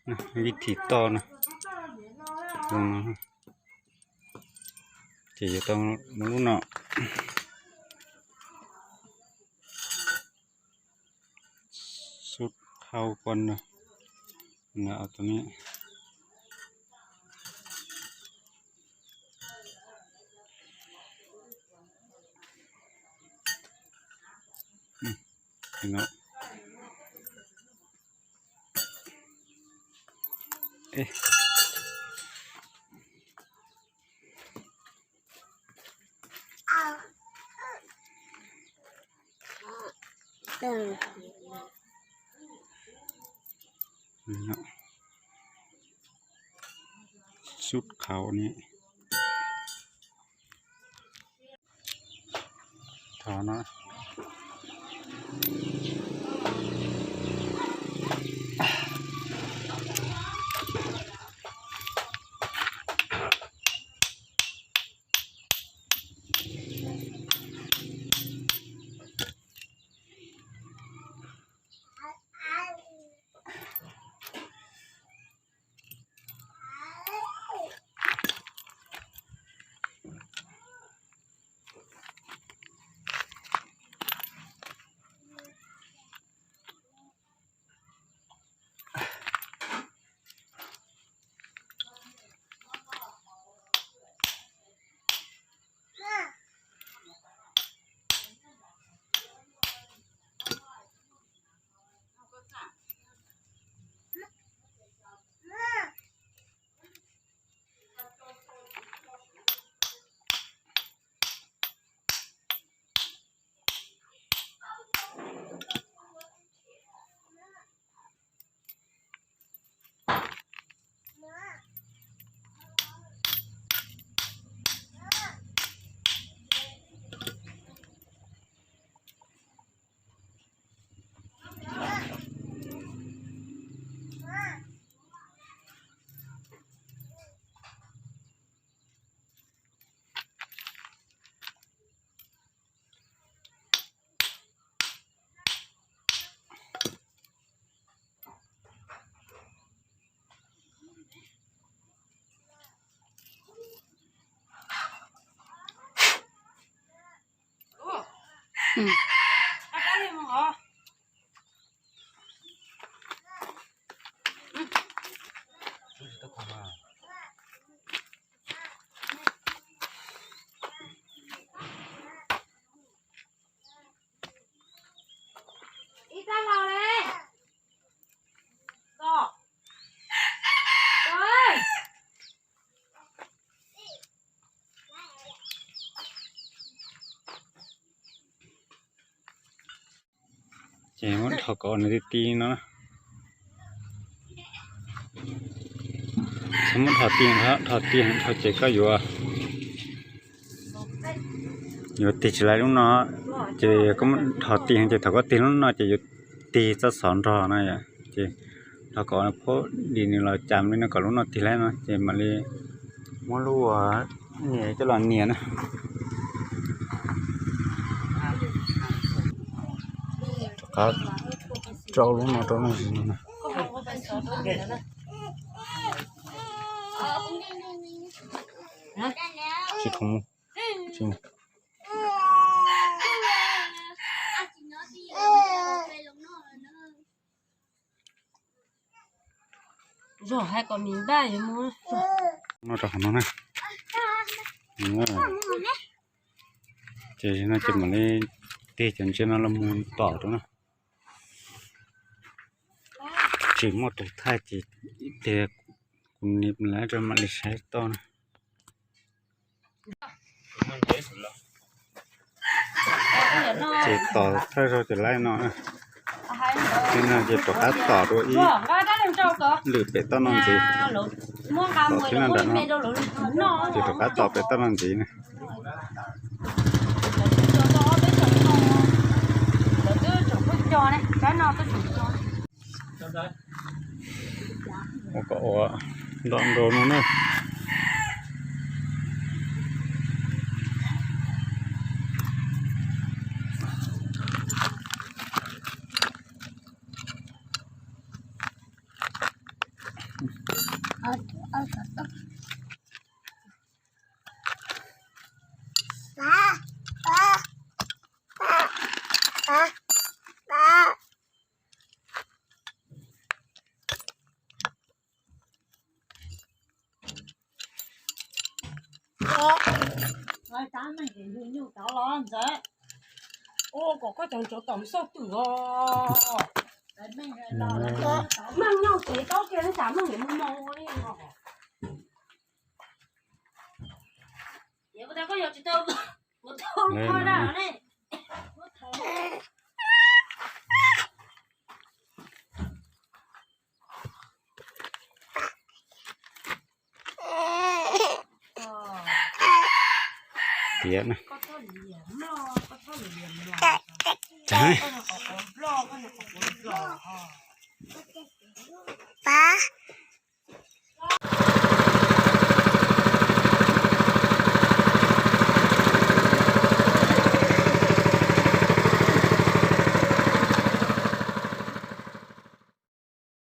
Vij thim toj no, ces yuav tau muab lub no xub khau pov no, no tus no. Xub khau no. Thov no. Ces muab dhos kom nws ti ti no. Muab dhos ti, dhos ti dhos ces koj yuav, yuav tig tsis laib lub no, ces koj muab dhos ti ces thaum koj tig lub no ces yuav tig txoj xov nrog no yom. Ces dhos kom phab di nws los cas li no kom lub no tig laib no ces mam li muab lub nias coj los nias na. Rov qab rau lub no rau no na. Tsis khoom mus, tsis mus. Zog hais kom mis npaj yuav mus. No rau hauv no na. Ces no ces mam li tig cov ntses no los mus tom rau na. Tsis muaj tus thaij ces tias kuv nim lawv rau mam li saib toj na. Ces tom thawj zaug ces laib no. Li no ces rov qab tom dua ib lwm pem toj no ntxiv. Tom thib no nram no ces rov qab tom pem toj no ntxiv na. Ua kom ua ntom nrau no na. Kom koj cov ntsuav tom xauj twm os. Meej nyuj tsev taub kiag, tsam meej niam mus mus li no. Niam, puas tas koj yuav tsis tau, puas tau kho daj ne? Tiav na. Pab.